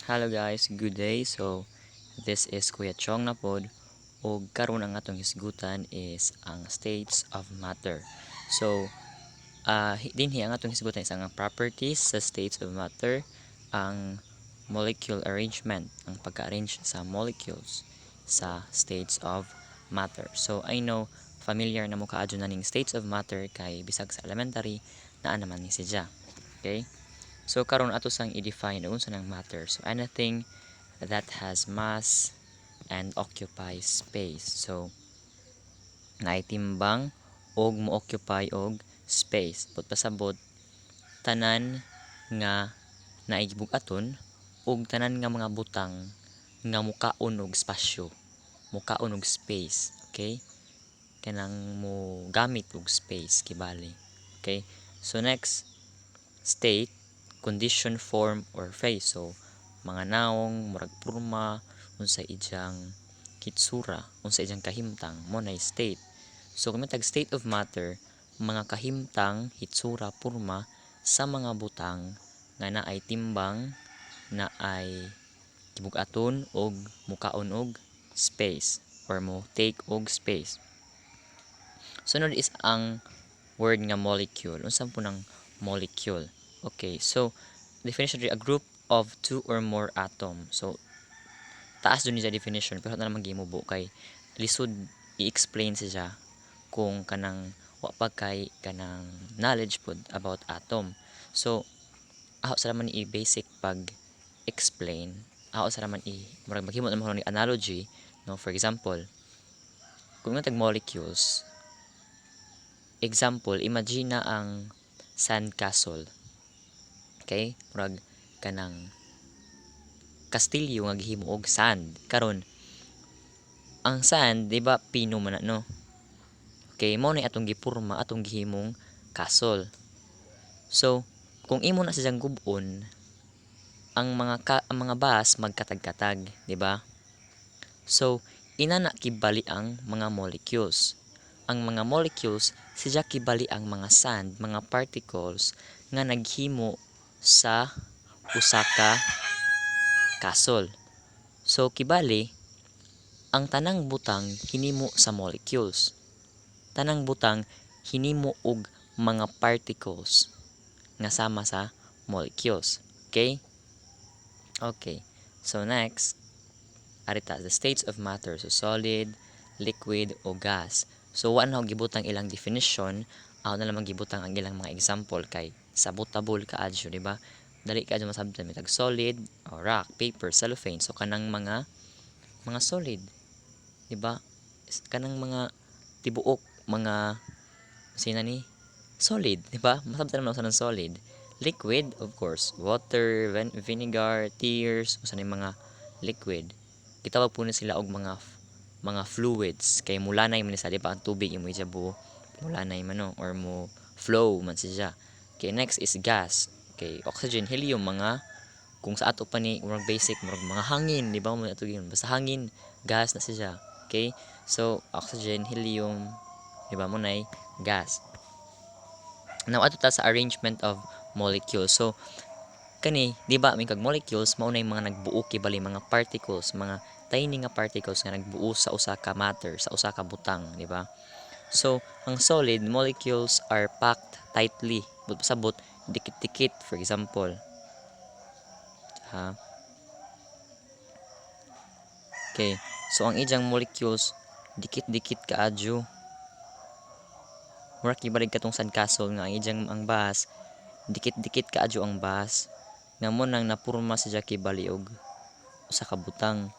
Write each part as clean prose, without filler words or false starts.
Hello guys, good day. So, this is Kuya Chong na pod ug karon ang atong hisgutan is ang states of matter. So, dinhi ang atong hisgutan is ang properties sa states of matter, ang molecule arrangement, ang pagka-arrange sa molecules sa states of matter. So, I know familiar na mo kaadyo na ning states of matter kay bisag sa elementary naa naman ni siya. Okay? So karon ato sang i-define unsa nang matter. So anything that has mass and occupies space. So naay timbang og mo-occupy og space. But pasabot, tanan nga naay gibug-aton ug tanan nga mga butang nga mukaon og espasyo, mukaon og space, okay? Kanang mo gamit og space kibali. Okay? So next, state, condition, form or phase. So mga naong, murag porma, unsa iyang hitsura, unsa iyang kahimtang, mo na state. So kung tag state of matter, mga kahimtang, hitsura, porma sa mga butang nga naay timbang, naay gibug-aton og mukaon og space or mo take og space. Sunod is ang word nga molecule. Unsa po nang molecule? Okay, so definition, a group of two or more atom. So taas dun sa definition, pero na naman gimubo kay lisod i-explain siya kung kanang wa pa kay kanang knowledge pod about atom. So ako sa naman i-basic pag explain, ako sa naman i murag maghimo naman ni analogy, no? For example, kung nga tag molecules, example, imagine na ang sand castle. Okay? Murag kanang kastilyo nga gihimo og sand. Karon, ang sand, di ba, pino man na, no? Okay, mao na atong gipurma, atong gihimong castle. So, kung imo na siyang gub-on, ang mga bas magkatag-katag, di ba? So, inana kibali ang mga molecules. Ang mga molecules siya kibali ang mga sand, mga particles nga naghimo sa usa ka castle. So kibali ang tanang butang hinimo sa molecules. Tanang butang hinimo og mga particles nga sama sa molecules. Okay? Okay. So next, arita the states of matter. So solid, liquid o gas. So wa na gibutang ilang definition, ako na lamang gibutang ang ilang mga example kay sabotable kaadyo, di ba? Dali kaadyo masabtan tag solid, o rock, paper, cellophane. So kanang mga solid, di ba? Kanang mga tibuok, mga sina ni solid, di ba? Masabtan naman sa ng solid. Liquid, of course, water, vinegar, tears, usa ni mga liquid. Gitawag po ni sila og mga fluids kay mulanay man ni sa, di ba, ang tubig imo ijabu mulanay man, no, or mo flow man siya. Okay, next is gas. Okay, oxygen, helium, mga kung sa ato pa ni murag basic, murag mga hangin, di ba, mo ato gyud basta hangin, gas na siya. Okay? So oxygen, helium, di ba, mo nay gas. Now ato ta sa arrangement of molecules. So kani, di ba, may kag molecules mao na yung mga nagbuo kibali mga particles, mga tiny nga particles nga nagbuo sa usa ka matter, sa usa ka butang, di ba? So ang solid molecules are packed tightly. Sabot, dikit-dikit, for example. Ha? Okay. So ang ijang molecules dikit-dikit kaadyo. Mura kibalik katong sandcastle nga ang ijang ang bas dikit-dikit kaadyo ang bas nga mo nang napurma siya kibali og usa ka butang.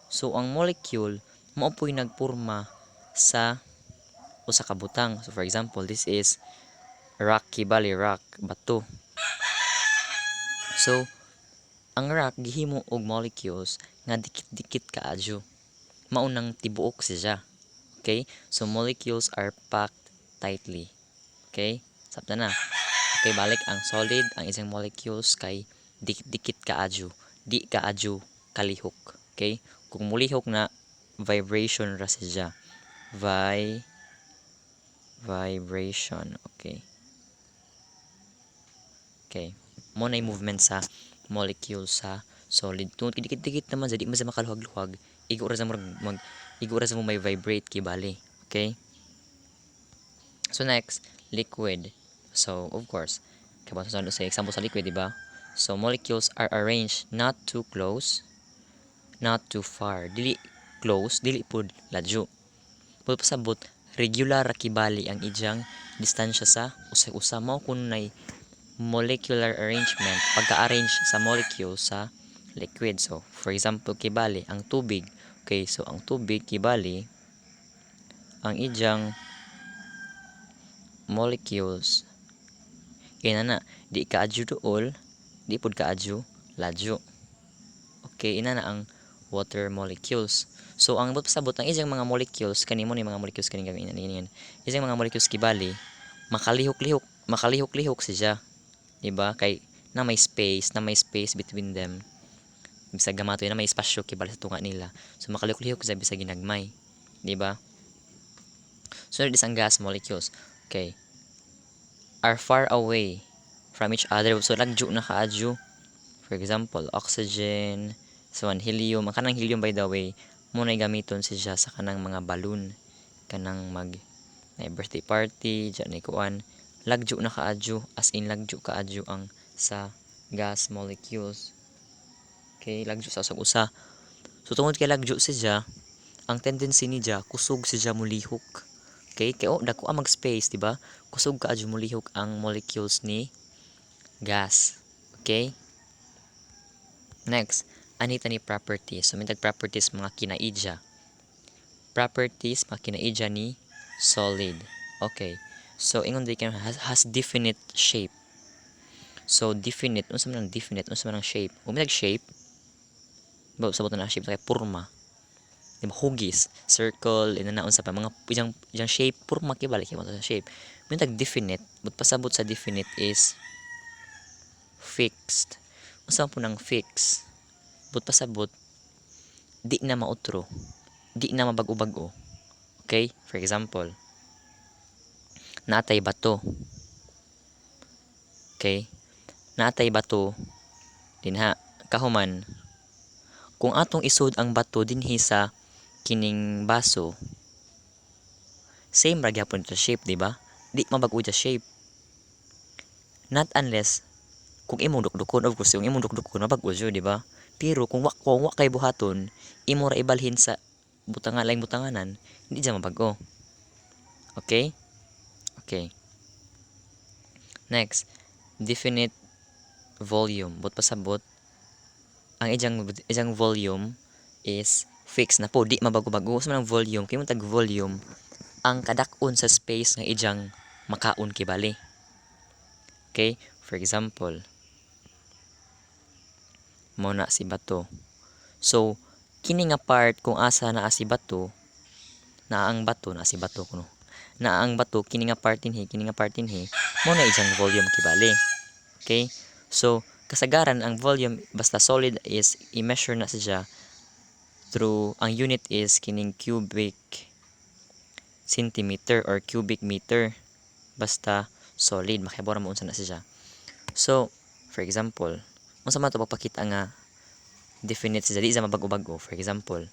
So ang molecule mao po'y nagporma sa usa ka butang. So for example, this is rock kibali, rock, bato. So ang rock gihimo og molecules nga dikit-dikit kaadyo. Mao nang tibuok siya. Okay? So molecules are packed tightly. Okay? Sabta na. Okay, balik ang solid, ang isang molecules kay dikit-dikit kaadyo, di kaadyo kalihok. Okay? Kung mulihok na, vibration ra siya. Vibration. Okay. Okay. Mo na movement sa molecule sa Solid. Tungod kay dikit-dikit naman sa, di man sa makaluhag-luhag, igo ra sa murag mag igo ra sa mo may vibrate kibali. Okay? So next, liquid. So of course, kabalo sa example sa liquid, di ba? So molecules are arranged not too close, not too far. Dili close, dili pud ladyo. Pud pasabot regular ra kibali ang ijang distansya sa usa-usa. Mao kunay molecular arrangement, pagka-arrange sa molecule sa liquid. So for example kibali ang tubig. Okay, so ang tubig kibali ang ijang molecules inana, di kaadyo duol, di pud kaadyo ladyo. Okay, inana ang water molecules. So ang buot pasabot, ang ijang mga molecules kani mo ni mga molecules kani gamitin ini ijang mga molecules kibali makalihok-lihok, makalihok-lihok siya, di ba? Kay na may space between them, bisag gamatoy na may espasyo kibali sa tunga nila. So makalihok-lihok siya bisag ginagmay, di ba? So this ang gas molecules. Okay, are far away from each other. So lagyo na kaadyo. For example, oxygen, so ang helium. Ang kanang helium, by the way, mo na gamiton siya sa kanang mga balloon, kanang mag na birthday party diyan ni kuan. Lagyo na kaadyo, as in lagyo kaadyo ang sa gas molecules. Okay, lagyo sa usag usa. So tungod kay lagyo siya, ang tendency niya kusog siya mulihok. Okay, kay oh, dako ang mag space, di ba? Kusog kaadyo mulihok ang molecules ni gas. Okay, next, anita ni properties. So mintag properties, mga kinaidya. Properties, mga kinaidya ni solid. Okay, so ingon di kay has definite shape. So definite, unsa man ang definite? Unsa man ang shape? Kung mitag shape ba, sabot na shape kay porma, di ba? Hugis, circle, ina na, unsa pa mga ijang shape, porma kibali kay sa shape. Mintag definite, but pasabot sa definite is fixed. Unsa man po nang fix? But pasabot di na mautro, di na mabag-o-bag-o. Okay, for example, naatay bato. Okay, naatay bato dinha. Kahuman, kung atong isud ang bato dinhi sa kining baso, same ra gyapon sa shape, di ba? Di mabag-o sa shape, not unless kung imong dukdukon. Of course, kung imong dukdukon, mabag-o jud, di ba? Pero kung wa kay buhaton, imo ra ibalhin sa butangan, laing butanganan, hindi siya mabag-o. Okay, next, definite volume. But pasabot ang ijang volume is fixed na po, di mabago-bago. Sa man ang volume? Kay mo tag volume, ang kadak-on sa space nga ijang makaon kibali. Okay, for example, mo na si bato. So kini nga part kung asa naa si bato, naa ang bato, naa si bato kuno, naa ang bato, kini nga part dinhi, kini nga part dinhi, mo na ijang volume kibali. Okay, so kasagaran ang volume basta solid is i-measure na siya through, ang unit is kining cubic centimeter or cubic meter, basta solid. Makibora mo unsa na siya. So for example, unsa man to pagpakita nga definite siya, di siya mabag-o-bag-o? For example,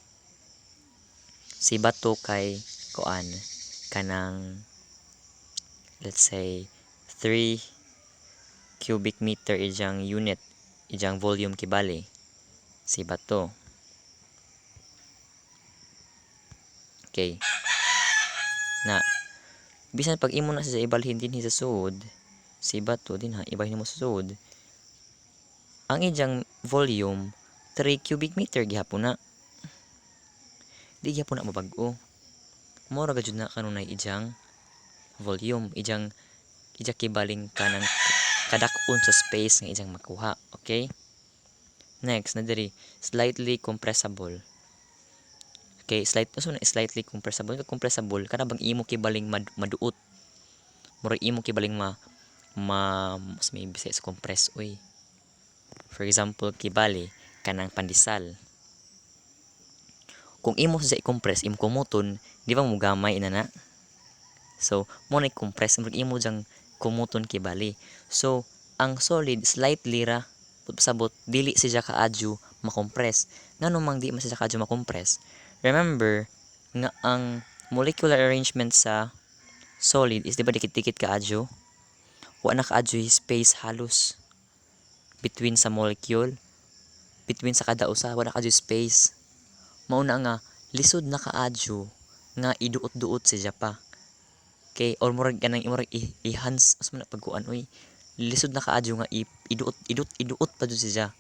si bato kay kuan, kanang let's say 3 cubic meter ijang unit, ijang volume kibali si bato. Okay, na bisan pag imo na siya ibalhin dinhi sa suod, si bato dinha, ibalhin mo sa suod, ang ijang volume 3 cubic meter gihapon na, di gihapon na mabag-o. Mao ra jud na kanunay ijang volume, ijang ija kibaling kanang kadak-on sa space nga ijang makuha. Okay, next na diri, slightly compressible. Okay, slight, so na slightly compressible? Compressible kana bang imo kibaling maduot, murag imo kibaling ma ma mas may bisaya sa compress oy. For example kibali, kanang pandesal, kung imo sa i-compress, imo kumuton, di ba mugamay inana? So mo na i-compress, murag imo jang kumuton kibali. So ang solid, slightly ra Pasabot dili siya kaadyo makompress. Ngano mang di man siya kaadyo makompress? Remember nga ang molecular arrangement sa solid is, di ba, dikit-dikit kaadyo? Wa na kaadyo space halos between sa molecule, between sa kada usa, wala kaadyo space. Mao na nga lisod na kaadyo nga iduot-duot siya pa. Kay or murag kanang murag i-enhance asa man na pagkuan oy. Lisod na kaadyo nga iduot iduot iduot pa jud siya.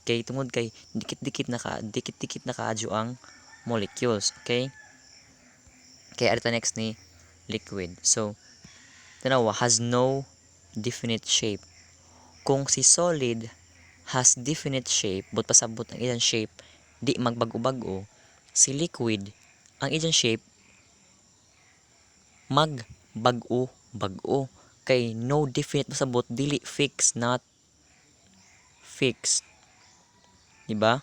Kay tungod kay dikit-dikit na kaadyo ang molecules, okay? Kay arita next ni liquid. So, tanawa, has no definite shape. Kung si solid has definite shape, but pasabot ang iyang shape di magbag-o-bag-o, si liquid ang iyang shape magbag-o-bag-o kay no definite, pasabot dili fixed, not fixed. Di ba?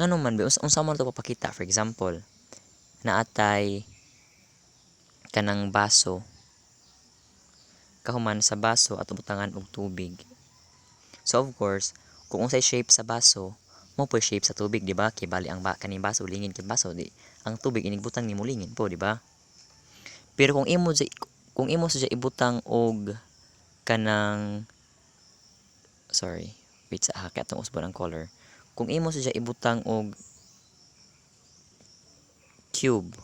Ngano man ba unsa man to papakita? For example, naatay kanang baso. Kahuman sa baso ato butangan og tubig. So of course, kung unsay shape sa baso, mo po shape sa tubig, di ba? Kay bali ang ba kaning baso lingin kay baso, di ang tubig inigbutang nimo lingin po, di ba? Pero kung imo siya ibutang og kanang, sorry, wait sa kay atong usbon ang color. Kung imo siya ibutang og cube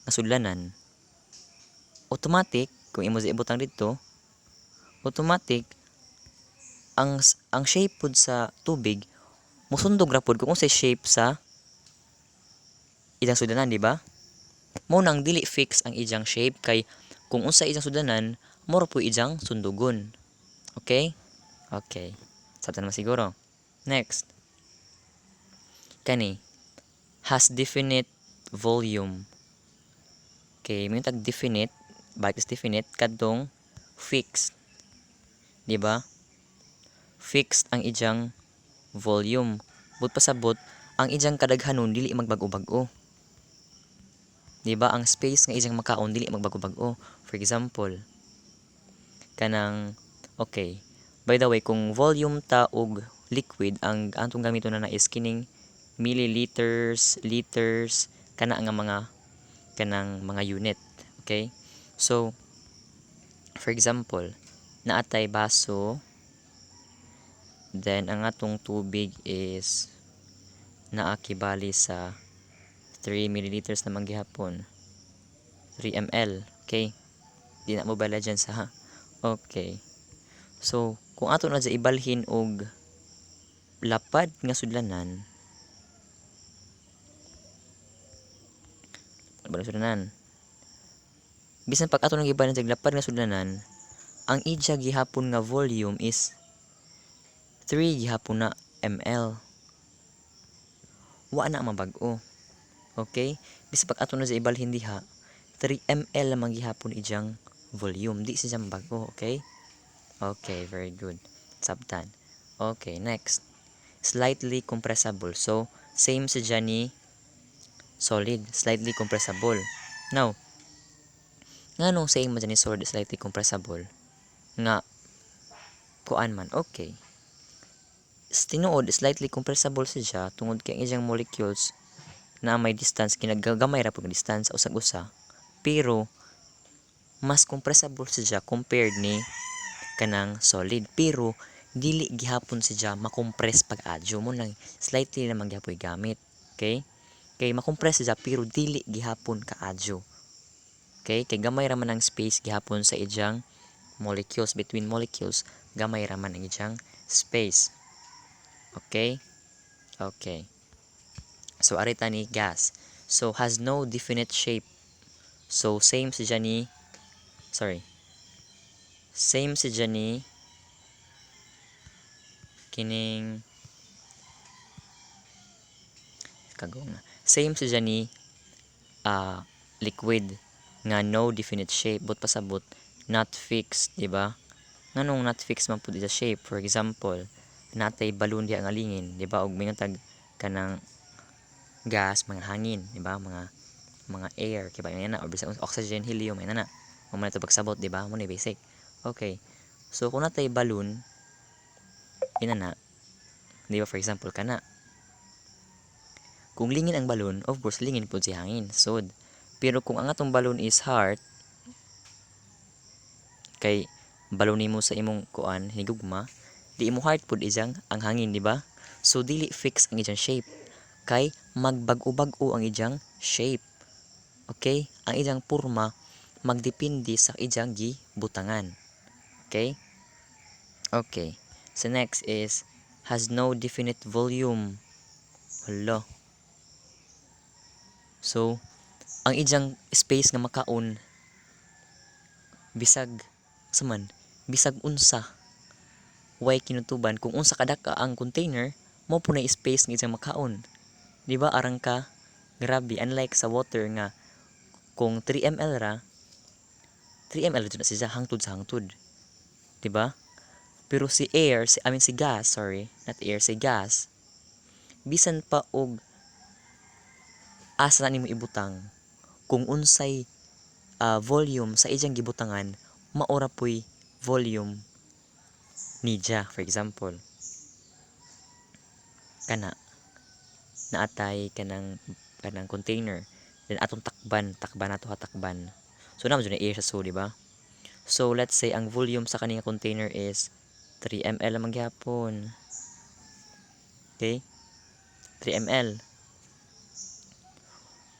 nga sudlanan, automatic kung imo siya ibutang didto, automatic ang shape pud sa tubig mosundog ra pud kung unsay shape sa ilang sudlanan, di ba? Mao nang dili fix ang iyang shape kay kung unsa iyang sudlanan, mao ra pud iyang sundugon. Okay? Okay. Sabtan naman siguro. Next. Kani has definite volume. Okay, may tag definite, balik is definite kadtong fixed. Di ba? Fixed ang iyang volume. But pasabot, ang iyang kadaghanon dili magbag-o-bag-o. Di ba? Ang space nga iyang makaon dili magbag-o-bag-o. For example, kanang, okay. By the way, kung volume ta og liquid, ang atong gamiton na is kining milliliters, liters, kana nga mga kanang mga unit. Okay? So, for example, naatay baso, then ang atong tubig is naa kibali sa 3 milliliters naman gihapon. 3 ml. Okay? Di na mo bala dyan sa ha. Okay. So, kung ato na dyan ibalhin og lapad nga sudlanan, lapad nga sudlanan, bisan pag ato nang ibalhin sa lapad nga sudlanan, ang ija gihapon nga volume is 3 gihapon na ml. Wa na mabag-o. Okay? Bisan pag ato na sa ibalhin diha, 3 ml lamang gihapon ijang volume. Di siya mabag-o. Okay? Okay, very good. Sabtan. Okay, next. Slightly compressible. So, same siya ni solid. Slightly compressible. Now, nganong same man ni solid, slightly compressible? Nga, kuan man, okay. Tinuod, slightly compressible siya tungod kay ang iyang molecules na may distance, kinagagamay ra pud distance sa usag usa. Pero, mas compressible siya compared ni kanang solid. Pero, dili gihapon siya makompress pag adyo mo nang slightly naman gihapon gamit. Okay? Kay makompress siya pero dili gihapon kaadyo. Okay? Kay gamay ra man ang space gihapon sa iyang molecules, between molecules, gamay ra man ang iyang space. Okay? Okay. So arita ni gas. So has no definite shape. So same siya ni, sorry. Same siya ni kining kagong na. Same siya ni liquid nga no definite shape, but pasabot not fixed, di ba? Nganong not fixed man pud sa shape? For example, natay balloon diha nga lingin, di ba? Og mingon tag kanang gas, mga hangin, di ba? Mga air, kay ba na or bisan oxygen, helium, may na. Mo man ito pagsabot, di ba? Mo ni basic. Okay. So kung naa tay balloon inana, di ba, for example kana. Kung lingin ang balloon, of course lingin pud si hangin, sud. Pero kung ang atong balloon is heart, kay balloon nimo sa imong kuan hinigugma, di imo heart pud ijang ang hangin, di ba? So dili fix ang iyang shape kay magbag-o-bag-o ang iyang shape. Okay? Ang iyang porma magdepende sa iyang gibutangan. Okay? Okay. So next is has no definite volume. Hala. So ang iyang space nga makaon bisag sa man, bisag unsa, way kinutuban kung unsa kadako ang container, mao po na space nga iyang makaon, di ba? Arang ka grabe, unlike sa water nga kung 3 ml ra, 3 ml jud na siya hangtod sa hangtod, di ba? Pero si air, si, I mean, si gas, sorry, not air, si gas, bisan pa og asa na nimo ibutang, kung unsay volume sa iyang gibutangan, mao ra poy volume niya. For example, kana naatay kanang container, then atong takban, takban nato ha, takban. So naa man jud na air sa so, di ba? So let's say ang volume sa kaning container is 3 ml man gihapon. Okay, 3 ml.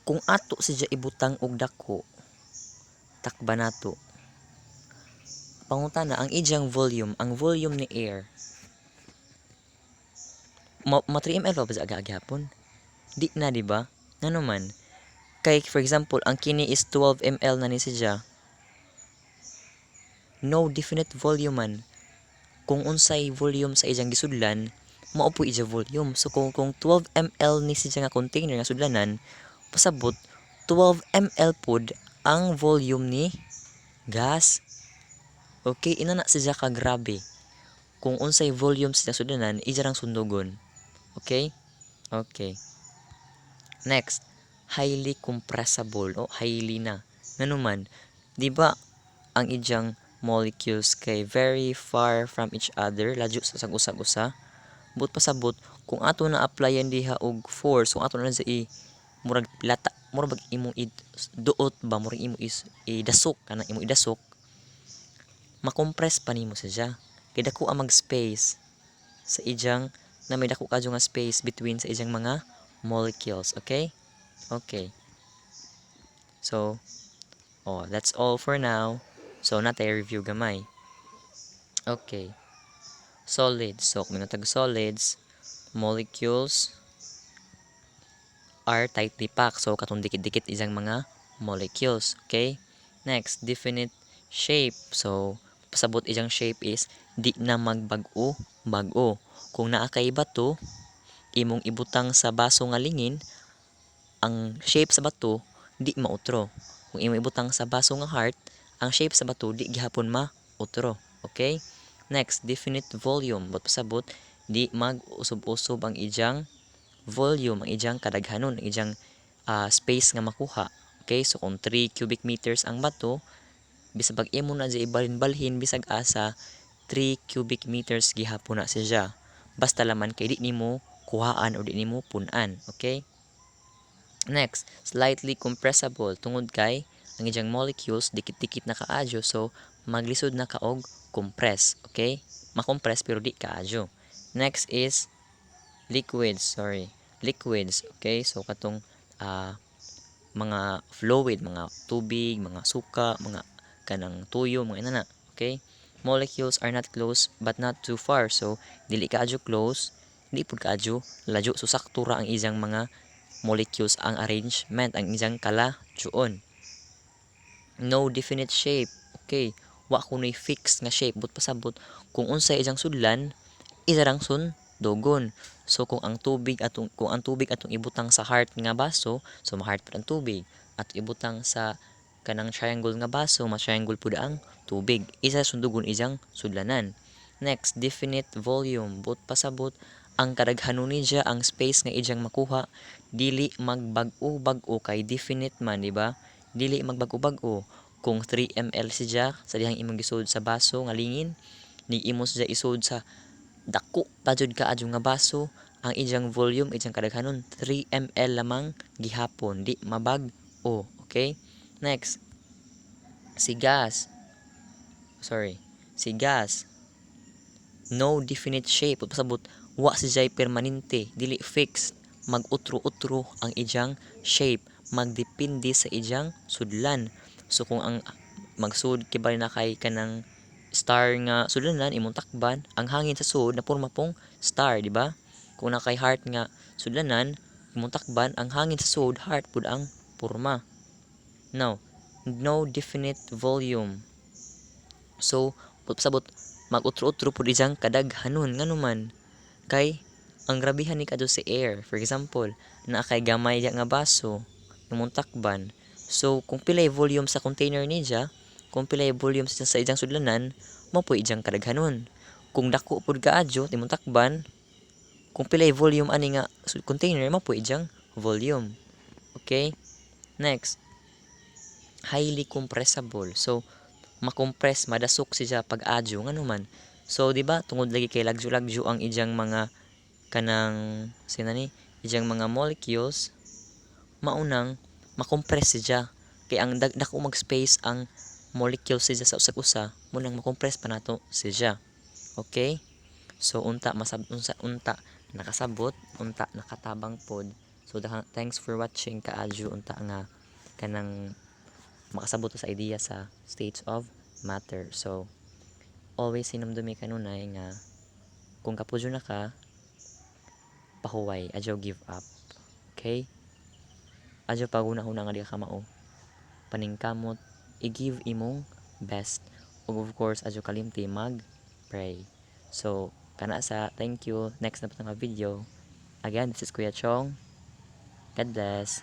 Kung ato siya ibutang og dako, takban nato, pangutana, ang iyang volume, ang volume ni air, ma 3 ml pa ba sa aga gihapon? Di na, di ba? Ngano man? Kay for example, ang kini is 12 ml na ni siya. No definite volume man. Kung unsay volume sa iyang gisudlan, mao po iya volume. So kung 12 ml ni siya nga container nga sudlanan, pasabot 12 ml pod ang volume ni gas. Okay, ina na siya ka grabe. Kung unsay volume sa sudlanan, iya rang sundugon. Okay? Okay. Next, highly compressible o highly na. Ngano man, di ba ang iyang molecules kay very far from each other, ladyo sa usag-usa? But pasabot kung ato na applyan diha og force, kung ato na sa i murag lata, murag bag imong i duot ba, murag imo is idasok, kanang imong idasok, makompress pa nimo siya kay dako ang mag space sa ijang na may dako kadyo nga space between sa ijang mga molecules. Okay, so oh, that's all for now. So naa tay review gamay. Okay, solids. So kung tag solids, molecules are tightly packed, so katong dikit-dikit isang mga molecules. Okay, next, definite shape. So pasabot iyang shape is di na magbag-o bag-o. Kung naa kay bato, imong ibutang sa baso nga lingin, ang shape sa bato di mautro. Kung imong ibutang sa baso nga heart, ang shape sa bato di gihapon mautro. Okay, next, definite volume. But pasabot di mag-usob-usob ang ijang volume, ang ijang kadaghanon, ang ijang space nga makuha. Okay, so kung 3 cubic meters ang bato, bisag pag imo na siya ibalhin-balhin bisag asa, 3 cubic meters gihapon na siya, basta laman kay di nimo kuhaan o di nimo pun-an. Okay, next, slightly compressible, tungod kay ang iyang molecules dikit-dikit na kaadyo, so maglisod na ka og compress. Okay, makompress pero di kaadyo. Next is liquids, sorry, liquids. Okay, so katong mga fluid, mga tubig, mga suka, mga kanang tuyo, mga inana. Okay, molecules are not close but not too far. So dili kaadyo close, di pud kaadyo ladyo, so sakto ra ang iyang mga molecules, ang arrangement, ang iyang kalajuon. No definite shape. Okay, wa kunoy fixed nga shape, but pasabot kung unsay iyang sudlan, isa rang sundugon. So kung ang tubig atong ibutang sa heart nga baso, so ma-heart pud ang tubig. At ibutang sa kanang triangle nga baso, ma-triangle pud ang tubig. Isa sundugon iyang sudlanan. Next, definite volume. But pasabot ang kadaghanon niya, ang space nga iyang makuha dili magbag-o-bag-o kay definite man, di ba? Dili magbag-o-bag-o. Kung 3 ml siya sa dihang imong gisud sa baso nga lingin, Nig imo siya isud sa dako pa jud kaayo nga baso, ang iyang volume, iyang kadaghanon, 3 ml lamang gihapon, di mabag-o. Okay? Next, si gas. Sorry, si gas, no definite shape. Pasabot, wa siya permanente, dili fixed, mag-utro-utro ang iyang shape, magdepende sa iyang sudlan. So kung ang magsud kibali na kay kanang star nga sudlanan imong takban, ang hangin sa sud na porma pong star, di ba? Kung naa kay heart nga sudlanan imong takban, ang hangin sa sud, heart pud ang porma. Now, no definite volume. So, pasabot mag-utro-utro pud iyang kadaghanon. Ngano man? Kay ang grabihan ni kadto si air. For example, naa kay gamay diha nga baso imong takban. So, kung pilay volume sa container niya, kung pilay volume sa iyang sudlanan, mao po iyang kadaghanon. Kung dako pud kaadyo imong takban, kung pilay volume ani nga container, mao po iyang volume. Okay? Next, highly compressible. So, makompress, madasok siya pag-adyo. Ngano man? So, di ba, tungod lagi kay lagyo-lagyo ang iyang mga kanang sina ni iyang mga molecules, maunang makompress siya kay ang dako mag space ang molecules siya sa usag usa, munang makompress pa nato siya. Okay? So unta masab unsa, unta nakasabot, unta nakatabang pod. So thanks for watching kaadyo. Unta nga kanang makasabot sa idea sa states of matter. So always hinumdumi kanunay nga kung kapudyo na ka, pahuway, adyaw give up. Okay? Adyaw paghuna-huna nga di ka kamao, paningkamot, i-give imong best, ug of course adyaw kalimti mag pray. So kana sa, thank you. Next na po nga video. Again, this is Kuya Chong. God bless.